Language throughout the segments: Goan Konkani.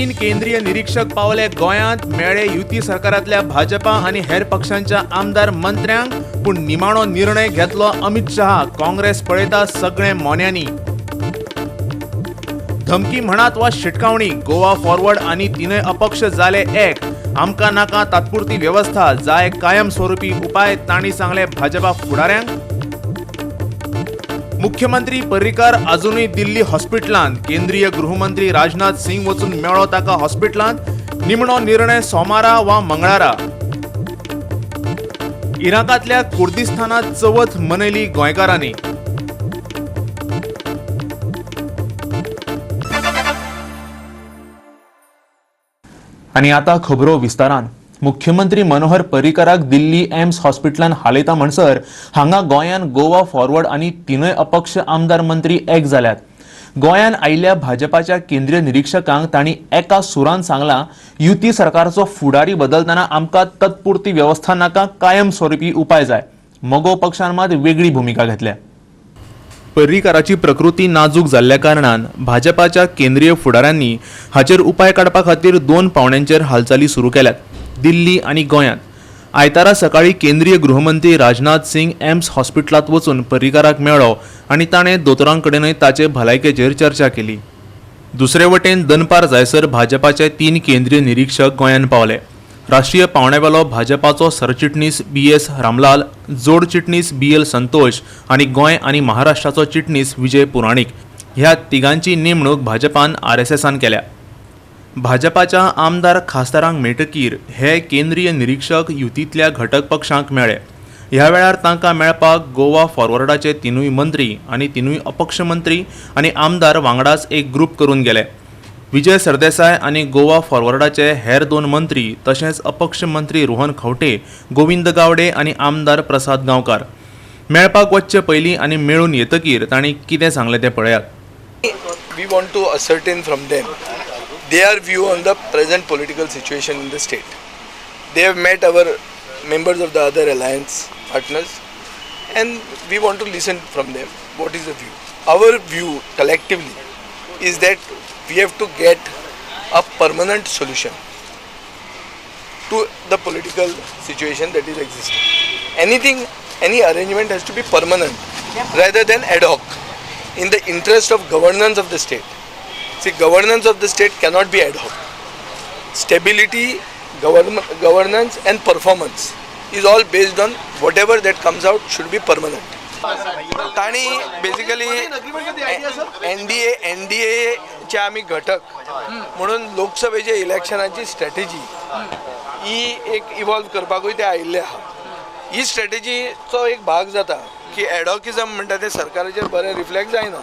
3 केंद्रीय निरीक्षक पावले गोंयांत, मेळे युती सरकारांतल्या भाजपा आनी हेर पक्षांच्या आमदार मंत्र्यांक, पूण निमाणो निर्णय घेतलो अमित शहा। काँग्रेस पळयता सगळे मोन्यांनी। धमकी म्हणात वा शिटकावणी, गोवा फॉरवर्ड आनी तिनय अपक्ष जाले एक। आमकां नाका तात्पुरती वेवस्था, जाय कायमस्वरूपी उपाय, तांणी सांगले भाजपा फुडाऱ्यांक। मुख्यमंत्री पर्रीकार अजूनय दिल्ली हॉस्पिटलांत, केंद्रीय गृहमंत्री राजनाथ सिंग वचून मेळ्ळो ताका हॉस्पिटलांत। निमणो निर्णय सोमारा वा मंगळारा। इराकांतल्या कुर्दिस्तानांत चवथ मनयली गोंयकारांनी। आनी आतां खबरो विस्तारान। मुख्यमंत्री मनोहर पर्रीकाराक दिल्ली एम्स हॉस्पिटलान हालयता म्हणसर हांगा गोंयान गोवा फॉरवर्ड आनी तिनय अपक्ष आमदार मंत्री एक जाल्यात। गोंयान आयिल्ल्या भाजपाच्या केंद्रीय निरीक्षकांक तांणी एका सुरान सांगलां, युती सरकारचो फुडारी बदलतना आमकां तत्पुरती वेवस्था नाका, कायमस्वरूपी उपाय जाय। मगो पक्षान मात वेगळी भुमिका घेतल्या। पर्रीकाराची प्रकृती नाजूक जाल्ल्या कारणान भाजपाच्या केंद्रीय फुडाऱ्यांनी हाचेर उपाय काडपा खातीर 2 पावण्यांचेर हालचाली सुरू केल्यात, दिल्ली आनी गोंयांत। आयतारा सकाळी केंद्रीय गृहमंत्री राजनाथ सिंग एम्स हॉस्पिटलांत वचून पर्रीकाराक मेळ्ळो आनी ताणें दोतोरांकडेनय ताचे भलायकेचेर चर्चा केली। दुसरे वटेन दनपार जायसर भाजपाचे 3 केंद्रीय निरीक्षक गोंयांत पावले। राष्ट्रीय पावण्यावेलो भाजपाचो सरचिटणीस बी.एस. रामलाल, जोड चिटणीस बी.एल. संतोष आनी गोंय आनी महाराष्ट्राचो चिटणीस विजय पुराणीक ह्या तिगांची नेमणूक भाजपान आर.एस.एसान केल्या। भाजपाच्या आमदार खासदारांक मेळटकीर हे केंद्रीय निरीक्षक युतींतल्या घटक पक्षांक मेळ्ळे। ह्या वेळार तांकां मेळपाक गोवा फॉरवर्डाचे 3 मंत्री आनी 3 अपक्ष मंत्री आनी आमदार वांगडाच एक ग्रुप करून गेले। विजय सरदेसाय आनी गोवा फॉरवर्डाचे हेर 2 मंत्री तशेंच अपक्ष मंत्री रोहन खंवटे, गोविंद गावडे आनी आमदार प्रसाद गांवकार मेळपाक वचचे पयलीं आनी मेळून येतकीर तांणी कितें सांगलें तें पळयात। We want to ascertain from them their view on the present political situation in the state. They have met our members of the other alliance partners and we want to listen from them what is the view. Our view collectively is that we have to get a permanent solution to the political situation that is existing. Anything, any arrangement has to be permanent rather than ad hoc in the interest of governance of the state. See, governance of the state cannot be ad hoc. Stability, governance and performance is all based on whatever that comes out should be permanent. ताणी बेसिकली एनडीएचे आमी घटक म्हणून लोकसभेच्या इलेक्शनाची स्ट्रॅटेजी ही एक इवॉल्व करपाकूय ते आयिल्ले आहा। ही स्ट्रॅटेजीचो एक भाग जाता की एडॉकिझम म्हणटा ते सरकाराचेर बरें रिफ्लेक्ट जायना।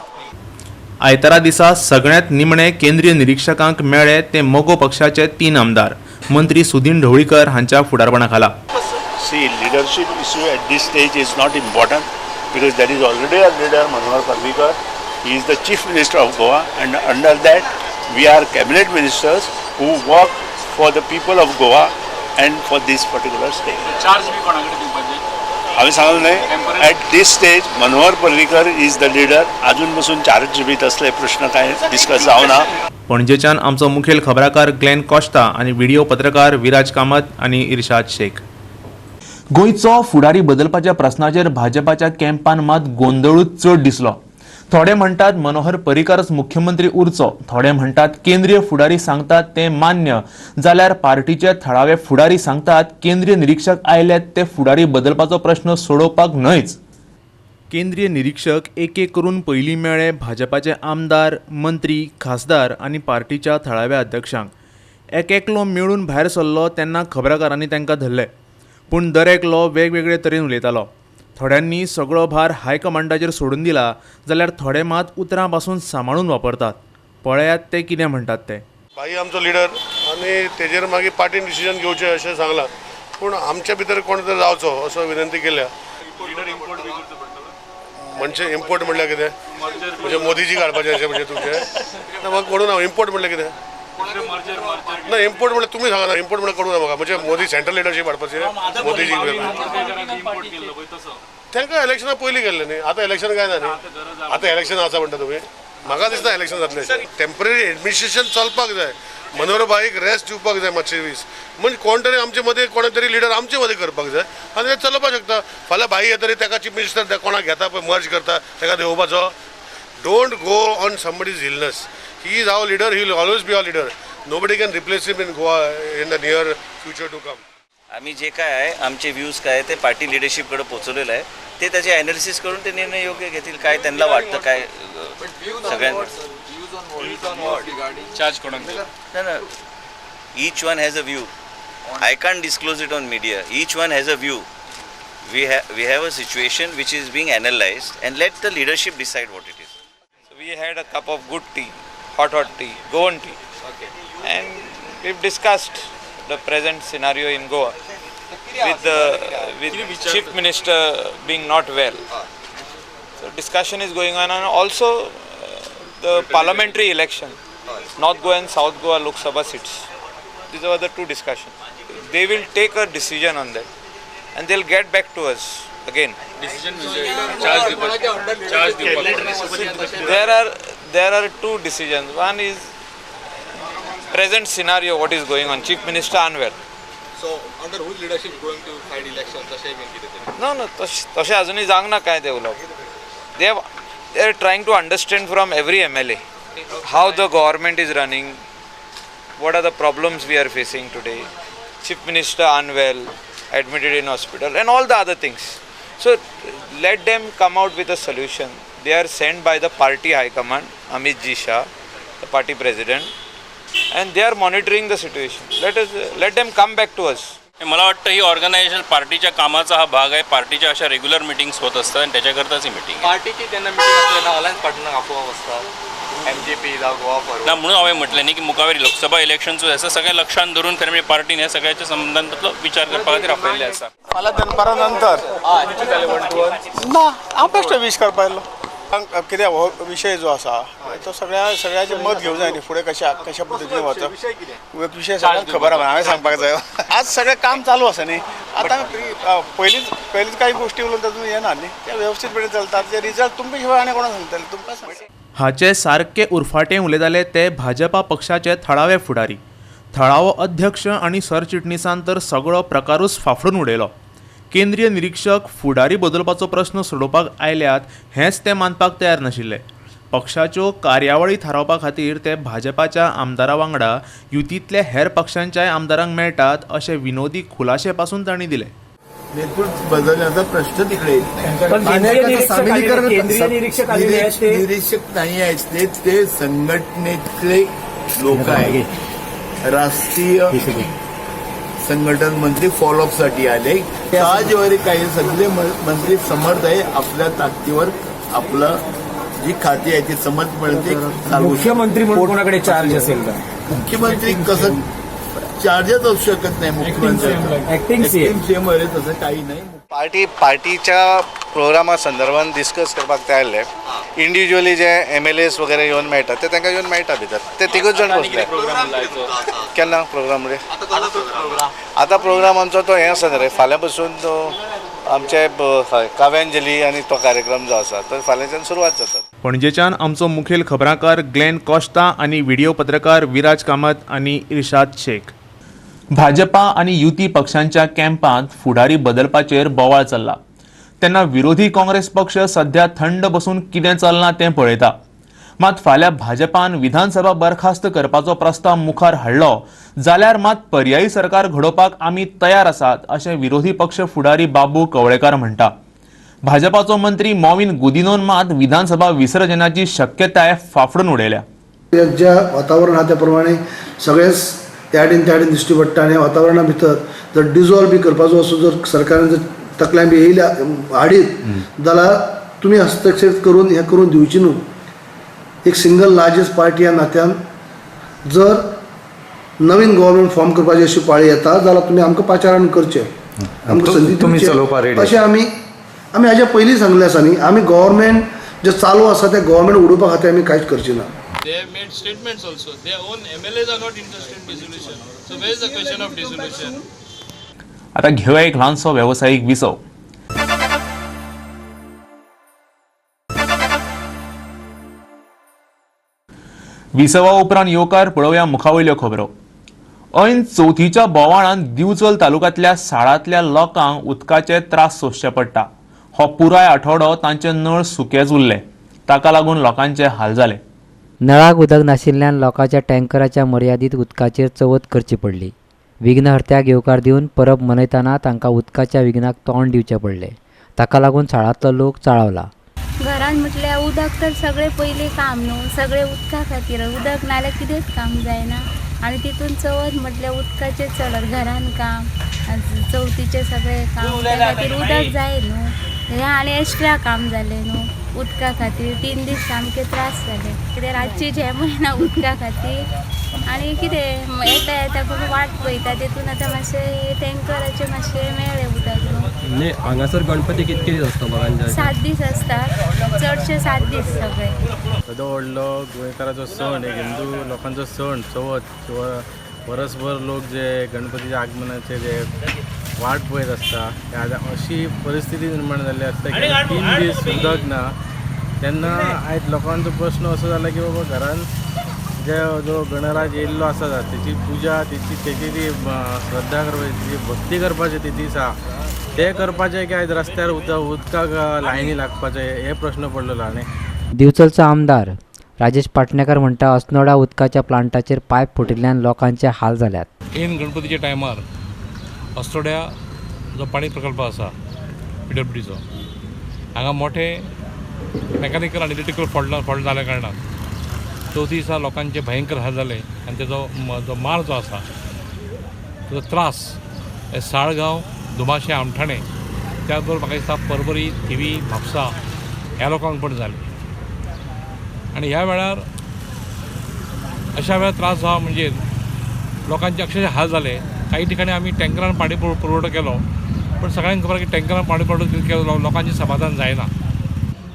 आयतारा दिसा सगळ्यांत निमणे केंद्रीय निरीक्षकांक मेळ्ळे ते मगो पक्षाचे 3 आमदार मंत्री सुदीन ढवळीकर हांच्या फुडारपणा खाला। See, leadership issue at this stage is not important because there is already a leader, Manohar Parrikar. He is the Chief Minister of Goa, and under that we are cabinet ministers who work for the people of Goa and for this particular state. Charge बी कोणाकडे दिवपाचे? हांवें सांगलें न्हय, at this stage Manohar Parrikar is the leader. अजून बसून चार्ज बी तसले प्रश्न कांय डिस्कस जावना। पणजेच्यान आमचो मुखेल खबराकार ग्लेन कोस्टा आनी व्हिडिओ पत्रकार विराज कामत आनी इर्शाद शेख। गोंयचो फुडारी बदलपाच्या प्रस्नाचेर भाजपाच्या कॅम्पान मात गोंदळूच चड दिसलो। थोडे म्हणटात मनोहर पर्रीकारच मुख्यमंत्री उरचो, थोडे म्हणटात केंद्रीय फुडारी सांगतात ते मान्य, जाल्यार पार्टीचे थळावे फुडारी सांगतात केंद्रीय निरीक्षक आयल्यात ते फुडारी बदलपाचो प्रश्न सोडोवपाक न्हयच। केंद्रीय निरीक्षक एक एक करून पयलीं मेळ्ळे भाजपाचे आमदार, मंत्री, खासदार आनी पार्टीच्या थळाव्या अध्यक्षांक। एक एकलो मेळून भायर सरलो तेन्ना खबराकारांनी तांकां धरले, पूण दर एकलो वेगवेगळे तरेन उलयतालो। थोड्यांनी सगळो भार हायकमांडाचेर सोडून दिला, जाल्यार थोडे मात उतरां पासून सांबाळून वापरतात। पळयात ते कितें म्हणटात ते। भाई आमचो लिडर आनी तेजेर मागीर पार्टीन डिसिजन घेवचें अशें सांगलां, पूण आमच्या भितर कोण तरी जावचो असो विनंती केल्या। म्हणजे इम्पोर्ट म्हणल्यार कितें, म्हणजे मोदीजी काडपाचें अशें म्हणजे तुमचें ना, म्हाका कळूं ना इम्पोर्ट म्हणल्यार कितें ना, इम्पोर्ट म्हणल्यार तुमी सांगा ना, इम्पोर्ट म्हणल्यार कळूं ना म्हाका। म्हणजे मोदी सेंट्रल लिडरशीप हाडपाचें, मोदीजी तांकां इलेक्शना पयलीं केल्लें न्ही, आतां इलेक्शन काय ना न्ही, आतां इलेक्शन आसा म्हणटा तुमी, म्हाका दिसता इलेक्शन जातलें. टेम्पररी एडमिनिस्ट्रेशन चलपाक जाय, मनोहर भाईक रेस्ट दिवपाक जाय मातशे वीस, म्हणजे कोण तरी आमचे मदें कोण तरी लिडर आमचे मदें करपाक जाय आनी ते चलोवपाक शकता. फाल्यां भाई येतरी ताका चीफ मिनिस्टर कोणाक घेता पळय मर्ज करता ताका देंवोवपाचो. Don't go on somebody's illness. He is our leader, he will always be our leader. Nobody can replace him in Goa in the near future to come. आम्ही जे काय आहे आमचे व्ह्यूज काय ते पार्टी लिडरशिपकडे पोहोचवलेलं आहे, ते त्याचे ॲनालिसिस करून ते निर्णय योग्य घेतील. काय त्यांना वाटतं काय सगळ्यांना. ना each one has a view. I can't disclose it on media. Each one has a view. We have a situation which is being analysed and let the leadership decide what it is. We had a cup of good tea, hot tea, Goan tea, okay. And we've discussed the present scenario in Goa with the Chief Minister being not well. So discussion is going on, and also the parliamentary election, North Goa and South Goa Lok Sabha seats. These are the two discussions. They will take a decision on that and they'll get back to us again. Decision charge. There are two decisions. One is present scenario, what is going on. Chief Minister unwell. So under whose leadership going to fight elections? No, no. तशें अजूनय जावंक ना काय ते उलोवप. They are trying to understand from every MLA how the government is running, what are the problems we are facing today. Chief Minister unwell, admitted in hospital, and all the other things. So let them come out with a solution. They are sent by the party high command, Amit Ji Shah, the party president, and they are monitoring the situation. Let them come back to us. मला वाटतं ही ऑर्गनायझेशन पार्टीच्या कामाचा हा भाग आहे. पार्टीच्या अशा रेग्युलर मिटिंग्स होत असतात आणि त्याच्याकरताच ही मिटिंग. पार्टीची जेन्ना मिटिंग आसता तेन्ना अलायन्स पार्टनरांक आपोवप आसता, एमजीपी जावं गोवा फॉरवर्ड. ना म्हणून हांवें म्हटलें न्ही की मुखावेर लोकसभा इलेक्शनचो आसा, सगळें लक्षांत धरून खरें म्हणजे पार्टीन ह्या सगळ्याच्या संबंदांतलो विचार करपा खातीर आपयल्लें आसा. फाल्यां दनपारा नंतर ना हांव बेश्टें वीश करपा आयलो. कित्याक हो विशय जो आसा तो सगळ्याचें मत घेवंक जाय न्ही, फुडें कशा कशा पद्दतीन वचप विशय सगळ्यांक खबर आसा. हांवें सांगपाक जाय आज सगळें काम चालू आसा न्ही. आतां पयलींच कांय गोश्टी उलोवन तातूंत येना न्ही, ते वेवस्थीतपणे चलता. ते रिजल्ट तुमकां शिवाय आनी कोणाक सांगतले, तुमकां सांगतले. हाचे सारके उरफाटें उलयताले ते भाजपा पक्षाचे थळावे फुडारी. थळावो अध्यक्ष आनी सरचिटणीसान तर सगळो प्रकारूच फाफडून उडयलो. केंद्रीय निरीक्षक फुडारी बदलपाचो प्रश्न सोडोवपाक आयल्यात हेंच ते मानपाक तयार नाशिल्ले. पक्षाच्यो कार्यावळी थारावपा खातीर ते भाजपाच्या आमदारा वांगडा युतींतल्या हेर पक्षांच्याय आमदारांक मेळटात अशे विनोदी खुलाशे पासून तांणी दिले. नेतृत्व बदलण्याचा प्रश्न तिकडे निरीक्षक नाही आहेत, ते संघटनेतले लोक आहेत. राष्ट्रीय संघटन मंत्री फॉलोअप साठी आले. 6 काही सगळे मंत्री समर्थ आहे आपल्या ताकदीवर, आपलं जी खाती आहे ती समर्थपणे चालू. मुख्यमंत्री म्हणून कोणाकडे चार्ज असेल का? मुख्यमंत्री कसं चार्जच असू शकत नाही. मुख्यमंत्री ऍक्टिंग सीएम वगैरे तसं काही नाही. पार्टीच्या प्रोग्रामा संदर्भात डिस्कस करपाक ते आयल्ले. इंडिव्हिज्युअली जे एमएलएस वगैरे येवन मेळटा ते तांकां येवन मेळटा भितर, ते तिगूच जाण बसले. केन्ना प्रोग्राम रे? आतां प्रोग्राम आमचो तो हें आसा रे, फाल्यां पसून तो आमचे काव्यांजली आनी तो कार्यक्रम जो आसा तो फाल्यांच्यान सुरवात जाता. पणजेच्यान आमचो मुखेल खबराकार ग्लेन कॉस्ता आनी व्हिडिओ पत्रकार विराज कामत आनी इर्शाद शेख. भाजपा आनी युती पक्षांच्या कॅम्पांत फुडारी बदलपाचेर बोवाळ चल्ला तेन्ना विरोधी काँग्रेस पक्ष सध्या थंड बसून कितें चल्लां तें पळयता. मात फाल्यां भाजपान विधानसभा बरखास्त करपाचो प्रस्ताव मुखार हाडलो जाल्यार मात पर्यायी सरकार घडोवपाक आमी तयार आसात अशें विरोधी पक्ष फुडारी बाबू कवळेकार म्हणटा. भाजपाचो मंत्री मॉविन गुदिनोन मात विधानसभा विसर्जनाची शक्यताय फाफडून उडयल्या. ज्या वातावरण आहा त्या प्रमाणे सगळेच त्या आडीन दिश्टी पडटा आनी वातावरणा भितर जर डिजॉल्व बी करपाचो असो जर सरकारान जर तकल्यान बी येयल्या हाडीत जाल्यार तुमी हस्तक्षेप करून हें करून दिवची न्हू. एक सिंगल लार्जस्ट पार्टी ह्या नात्यान जर नवीन गव्हर्मेंट फॉर्म करपाची अशी पाळी येता जाल्यार तुमी आमकां पाचारण करचें, आमकां संदी दिवची अशें आमी आमी हाज्या पयलीं सांगलें आसा न्ही. आमी गव्हर्मेंट जें चालू आसा तें गव्हर्मेंट उडोवपा खातीर आमी कांयच करची ना. They have made statements also. Their own MLAs are not interested in dissolution. So where is the question of dissolution? आता घेऊया एक ल्हानसो व्यावसायिक विसव. विसवा उपरांत येवकार पळोवया मुखावयल्यो खबरो. ऐन चवथीच्या बोवाळान दिवचल तालुक्यांतल्या साळांतल्या लोकांक उदकाचे त्रास सोंसचे पडटा. हो पुराय आठवडो तांचे नळ सुकेच उरले, ताका लागून लोकांचे हाल जाले. नळाक उदक नाशिल्ल्यान लोकांच्या टँकराच्या मर्यादीत उदकाचेर चवथ करची पडली. विघ्नहर्त्याक येवकार दिवन परब मनयतना तांकां उदकाच्या विघ्नाक तोंड दिवचें पडलें. ताका लागून साळांतलो लोक चाळवला. घरान म्हटल्यार उदक तर सगळें पयलीं काम न्हू, सगळें उदका खातीर. उदक नाल्यार कितेंच काम जायना आनी तितून चवथ म्हटल्यार उदकाचें चड घरान काम, चवथीचें सगळें काम, त्या खातीर उदक जाय न्हू. हें आनी एक्स्ट्रा काम जालें न्हू उदका खातीर. 3 दीस सामके त्रास जाले. कितें रातची झेम येना उदका खातीर आनी कितें येता येता करून वाट पळयता. तितून आतां मातशें टँकराचें मातशें मेळ्ळें उदक न्हू. न्ही, हांगासर गणपती कितके दीस आसता लोकांचे? 7 दीस आसता, चडशे 7 दीस सगळे. येदो व्हडलो गोंयकाराचो सण, एक हिंदू लोकांचो सण चवथ. वरसभर लोक जे गणपतीच्या आगमनाचे जे वाट पळयत आसता, अशी परिस्थिती निर्माण जाल्ली आसता की 3 दीस उदक ना. तेन्ना आयज लोकांचो प्रश्न असो जाला की बाबा घरान जे जो गणराज येयल्लो आसा तेची पुजा, तेची ती श्रद्धा करपाची, तेची भक्ती करपाची ती दीस आहा, ते करपाचे की आयज रस्त्यार उदकाक लायनी लागपाचे, हे प्रश्न पडलेलो. आनी दिवचलचो आमदार राजेश पाटणेकर म्हणटा, अस्नोडा उदकाच्या प्लांटाचेर पायप फुटिल्ल्यान लोकांचे हाल जाल्यात. ऐन गणपतीच्या टायमार अस्नोड्या जो पाणी प्रकल्प आसा PWDचो, हांगा मोठे मेकॅनिकल आनी इलेक्ट्रिकल फॉल्ट जाल्या कारणान चवथी दिसा लोकांचे भयंकर हाल जाले आनी तेजो जो मार जो आसा तेजो त्रास हे साळगांव, धुमाशे, आमठाणे, त्याच बरोबर म्हाका दिसता परबरी, थिवी, म्हापसा ह्या लोकांक पण जाले. आनी ह्या वेळार अशा वेळार त्रास जावप म्हणजे लोकांचे अक्षरशः हाल जाले. काही ठिकाणी आमी टँकरान पाणी पुरवठो केलो, पण सगळ्यांक खबर की टँकरान पाणी पुरवठो केलो लोकांचें समाधान जायना.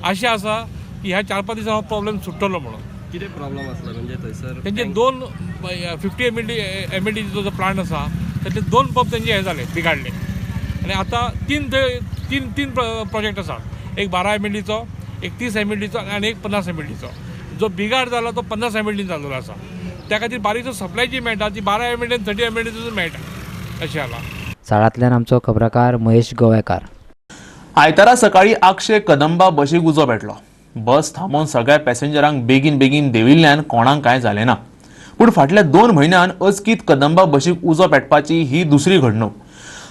आशा आसा की ह्या 4-5 दिसां हो प्रॉब्लेम सुट्टलो म्हणून. कितें प्रॉब्लेम आसलो म्हणजे थंयसर? तेंचे 2 50 MLDचो जो प्लांट आसा तातले 2 पंप तेंचे हे जाले, बिगाडले. आनी आतां तीन प्रोजेक्ट आसा, एक 12 MLDचो, एक 30 MLDचो आनी एक 50 MLDचो. जो बिगाड जाला तो 50 MLD जाल्लो आसा. त्या खातीर बारीकसो सप्लाय जी मेळटा ती 12 MLD आनी 30 MLD मेळटा अशें जाला. साळांतल्यान आमचो खबराकार महेश गोवेकार. आयतारा सकाळी आगशे कदंबा बशीक उजो पेटलो. बस थांबोवन सगळ्या पॅसेंजरांक बेगीन बेगीन देंविल्ल्यान कोणाक कांय जालें ना. पूण फाटल्या 2 म्हयन्यान अचकीत कदंबा बशीक उजो पेटपाची ही दुसरी घडणूक.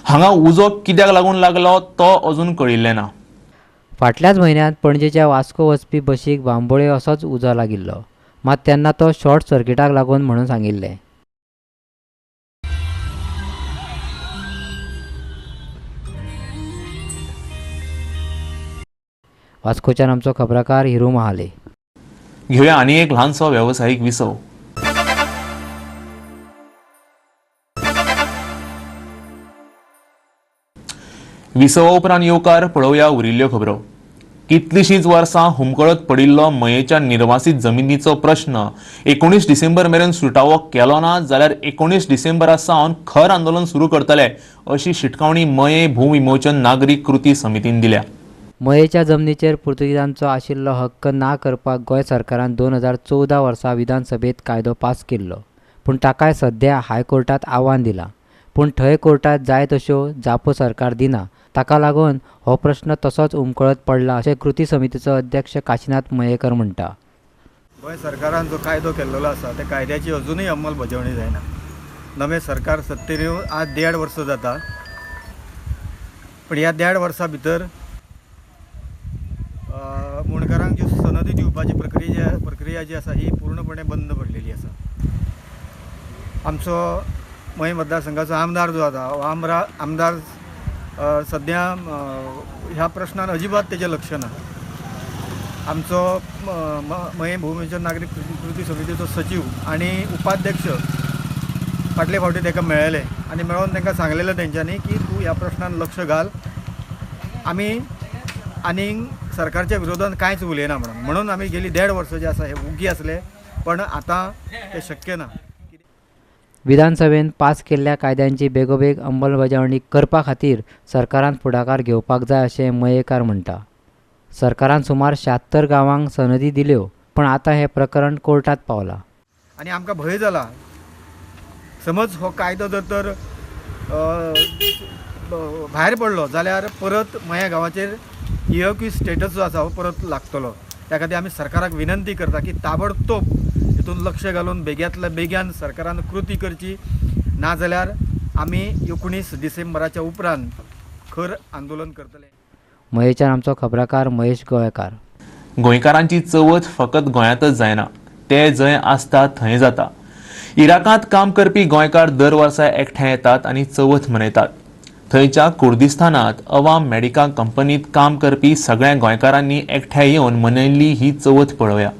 हांगा उजो कित्याक लागून लागलो तो अजून कळिल्लें ना. फाटल्याच म्हयन्यांत पणजेच्या वास्को वचपी बशीक बांबोळे असोच उजो लागिल्लो, मात तेन्ना तो शॉर्ट सर्किटाक लागून म्हणून सांगिल्लें. वास्कोच्यान आमचो खबराकार हिरू महाले. घेवया आनी एक ल्हानसो वेवसायीक विसव. विसवा उपरांत येवकार पळोवया उरिल्ल्यो खबरो. कितलीशींच वर्सां हुमकळत पडिल्लो मयेच्या निर्वासित जमिनीचो प्रश्न 19 डिसेंबर मेरेन सुटावो केलो ना जाल्यार 19 डिसेंबरा सावन खर आंदोलन सुरू करतले अशी शिटकावणी मये भूविमोचन नागरीक कृती समितीन दिल्या. मयेच्या जमनीचेर पुर्तुगेजांचो आशिल्लो हक्क ना करपाक गोंय सरकारान 2014 वर्सा विधानसभेत कायदो पास केल्लो, पूण ताकाय सध्या हायकोर्टात आव्हान दिलां. पूण थंय कोर्टात जाय तश्यो जापो सरकार दिना, ताका लागून हो प्रश्न तसोच उमकळत पडला अशें कृती समितीचो अध्यक्ष काशीनाथ मयेकर म्हणटा. गोंय सरकारान जो कायदो केल्लो आसा त्या कायद्याची अजुनूय अंमलबजावणी जायना. नवें सरकार सत्तेर येवन आज 1.5 वर्स जाता, पण ह्या 1.5 वर्सां भितर मुंडकारांक ज्यो सनदी दिवपाची प्रक्रिया जी आसा ही पूर्णपणे बंद पडलेली आसा. आमचो मये मतदारसंघाचो आमदार जो आसा हो आमदार सद्या ह्या प्रश्नान अजिबात तेजें लक्ष ना. आमचो मये भूविमोचन नागरीक कृती समितीचो सचीव आनी उपाध्यक्ष फाटले फावटी ताका मेळ्ळेले आनी मेळोन तांकां सांगलेलें तेंच्यांनी की तूं ह्या प्रश्नान लक्ष घाल, आमी आनीक सरकारच्या विरोधान कांयच उलयना म्हणून. म्हणून आमी गेली 1.5 वर्सां जे आसा हे उगी आसले, पण आतां तें शक्य ना. विधानसभेन पास केल्ल्या कायद्यांची बेगोबेग अंमलबजावणी करपा खातीर सरकारान फुडाकार घेवपाक जाय अशें मयेकार म्हणटा. सरकारान सुमार 76 गांवांक सनदी दिल्यो, पण आतां हें प्रकरण कोर्टात पावलां. आनी आमकां भंय जाला. समज हो कायदो जर तर भायर पडलो जाल्यार परत मया गांवाचेर इएक्यू स्टेटस जो आसा हो परत लागतलो. त्या खातीर आमी सरकाराक विनंती करता की ताबडतोब हितून लक्ष घालून बेग्यांतल्या बेग्यान सरकारान कृती करची, नाजाल्यार आमी 19 डिसेंबराच्या उपरांत खर आंदोलन करतले. मयेच्यान आमचो खबराकार महेश गोवेकार. गोंयकारांची चवथ फकत गोंयांतच जायना, ते जंय आसता थंय जाता. इराकांत काम करपी गोंयकार दर वर्सा एकठांय येतात आनी चवथ मनयतात. थंयच्या कुर्दिस्तानांत अवाम मेडिका कंपनीत काम करपी सगळ्या गोंयकारांनी एकठांय येवन मनयल्ली ही चवथ पळोवया.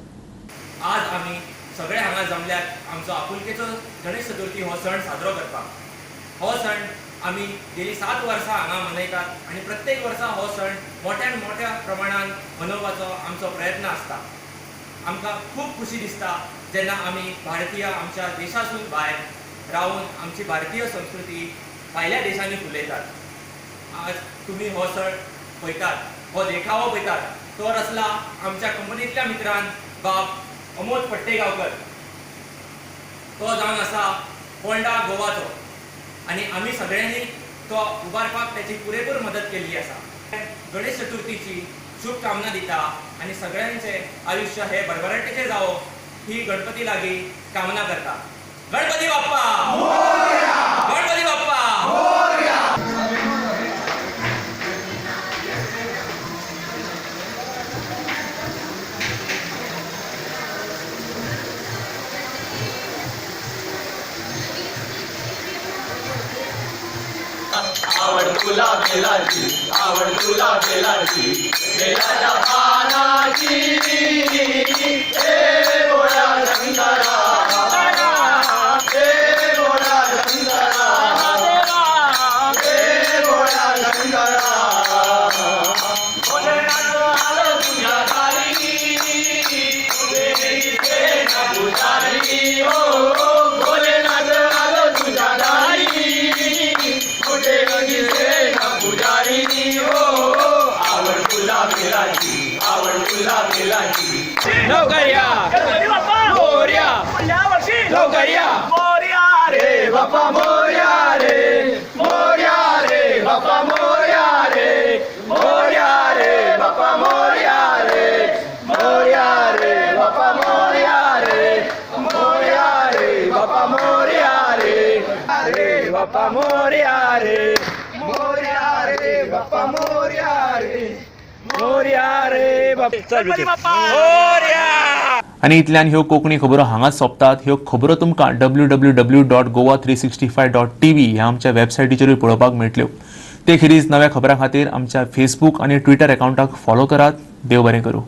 आज आमी सगळे हांगा जमल्यात आमचो आपुलकेचो गणेश चतुर्थी हो सण साजरो करपाक. हो सण आमी गेली 7 वर्सां हांगा मनयतात आनी प्रत्येक वर्सा हो सण मोठ्यान मोठ्या प्रमाणान मनोवपाचो आमचो प्रयत्न आसता. आमकां खूब खुशी दिसता जेन्ना आमी भारतीय आमच्या देशासून भायर रावन आमची भारतीय संस्कृती भायल्या देशांनी फुलयतात. आज तुमी हो सण पळयतात, हो देखावो पळयतात, तो रचला आमच्या कंपनींतल्या मित्रान बाब अमोद पट्टेगांवकर. तो जावन आसा पोंडा गोवाचो आनी आमी सगळ्यांनी तो उबारपाक त्याची पुरेपूर मदत केल्ली आसा. गणेश चतुर्थीची शुभकामना दिता आनी सगळ्यांचे आयुष्य हे भरभराटीचें जावो ही गणपती लागीं कामना करता. गणपती बाप्पा मोरया, गणपती बाप्पा मोरया. आवड तुला बेलाची, आवड तुला बेलाची, बेलाच्या पानाची, ए गोळ्या शंकरा, ए गोळ्या शंकरा, ए गोळ्या शंकरा, भोलेनाथ आलं तुझ्या दारी, पुजारी, ओ भोलेनाथ आलं तुझ्या दारी, पुजारी, ओ आवड तुला बेलाची, आवड तुला बेलाची. लवकर्या मोरया, लवकर्या मोरया रे बाप्पा मोरया रे, मोरया रे बाप्पा मोरया रे, मोरया रे बाप्पा मोरया रे, मोरया रे बाप्पा मोरया रे, मोरया रे बाप्पा मोरया रे, रे बाप्पा मोरया रे, मोरया रे बाप्पा मोरया रे, मोरया रे बाप्पा मोरया. आनी इतल्यान ह्यो कोंकणी खबरो हांगाच सोंपतात. ह्यो खबरो तुमकां www.goa365.tv ह्या आमच्या वेबसायटीचेरूय पळोवपाक मेळटल्यो. ते खेरीज नव्या खबरां खातीर आमच्या फेसबूक आनी ट्विटर एकावंटाक फॉलो करात. देव बरें करूं.